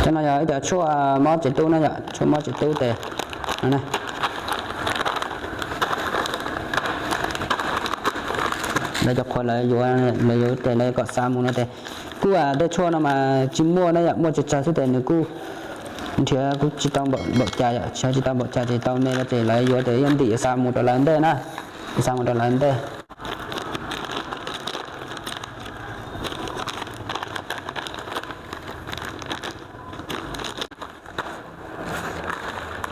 Cov no yog ib cov tshuaj mob tsev tub na yom, tshuaj mob tsev tub tes no na. Lawv cov qhuav lawv yuav, lawv yuav tes lawv kom xa mus no tes kuj tej tshuaj no mas tsis muaj na yom, muaj tsawg tsawg xwb tes nws kuj nrhiav kuj tsis tau npaum cas yom, nrhiav tsis tau npaum cas ces tau me no ces lawv yuav tes yuav ntim yuav xa mus rau lawv ntej na, yuav xa mus rau lawv ntej.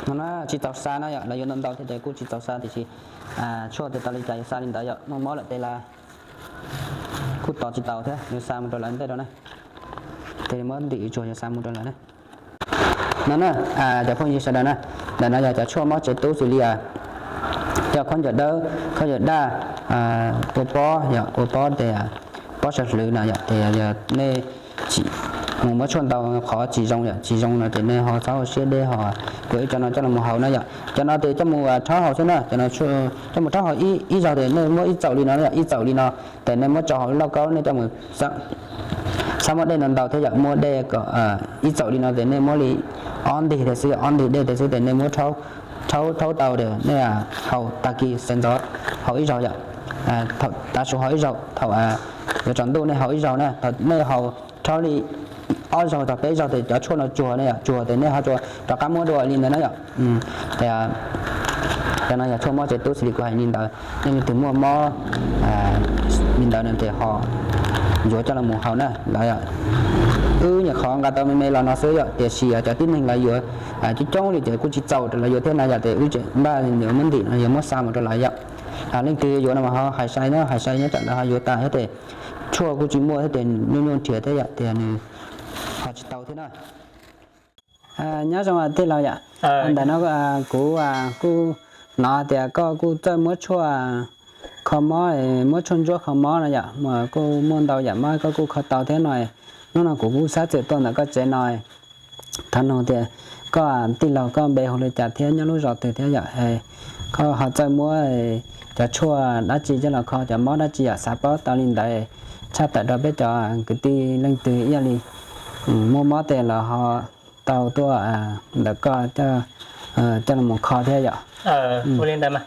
No na tsis txaus xa na yom, lawv yuav ntau ntau thiab tes kuj tsis txaus xa tiam sis tshuaj tes tau li cas yuav xa li ntawd yom, muaj mob lawm tes lawv kuj tos tsis tau thiab yuav xa mus rau lawv ntej rau na. Tes muab ntim tsuag yuav xa mus rau lawv na. No na, cov phooj ywg sawv daws na, ntawm no yog cov tshuaj mob tsev tub xws li cov khaub ncaws dawb, khaub ncaws daj, ua pob yom, ua pob tes pob saw hlwv no yom, tes yog nej mus muab tshuaj ntau qhov tsis zoo yom, tsis zoo no ces nej ho txhob ua siab deb ho yuav ib co no coj los haus na yom. Cov no tes coj mus rhaub haus xwb na, coj mus rhaub haus ib zaug tes nej muab ib txaum li no yom, ib txaum li no tes nej muab tso hauv lauj kaub, nej coj mus, txhob muab dej ntau ntau thiab yom, muab dej kom ib txaum li no tes nej muab li ob ntig tes xwb, ob ntig dej tes xwb tes nej muab rhaub, rhaub tau tes nej haus tag kis sawv ntxov haus ib zaug yom. Thaum tav su haus ib zaug, thaum yuav tsaus ntuj nej haus ib zaug na, thaum nej haus rhaub li ob zaug txog peb zaug tes cov tshuaj no tsuag na yom, tsuag tes nej ho rov qab muab dua li ntawd na yom. Cov no yog tshuaj mob tsev tub xws li kuv hais li ntawd, nej leej twg muaj mob li ntawd no ces ho yuav coj los mus haus na lawv. Wb nyuam qhuav nqa tau me me los no xwb yom, tiam sis cov tib neeg lawv yuav coob coob li ces kuj tsis txaus rau lawv yuav thiab na yom, ces wb tseem npaj yuav muab ntim no yuav muab xa mus rau lawv yom. Leej twg yuav no mas ho hais sai na, hais sai nyob tsam lawv ho yuav tas thiab tes tshuaj kuj tsis muaj thiab tes nyuaj nyuaj nrhiav thiab yom, tias nws ho tsis tau thiab na. Nyob zoo tij laug yom, ntawm no kuv kuj hnov tias koj kuj txawj muab tshuaj kho mob, muab tshuaj ntsuab kho mob no yom, kuj muaj ntau yam mob koj kuj kho tau thiab no. Hnub no kuv kuj xav txawm tuaj ntawm koj tsev no, thov nug tias koj tij laug koj npe hu li cas thiab nyob lub zos twg thiab yom, koj ho txawj muab cov tshuaj dab tsi coj los kho cov mob dab tsi yom, xav paub tau li ntawd tshaj tawm rau peb cov kwv tij leej twg ib yam li muaj mob tes los ho tau tuaj ntawm koj coj los kho thiab yom. Ua li ntawd mas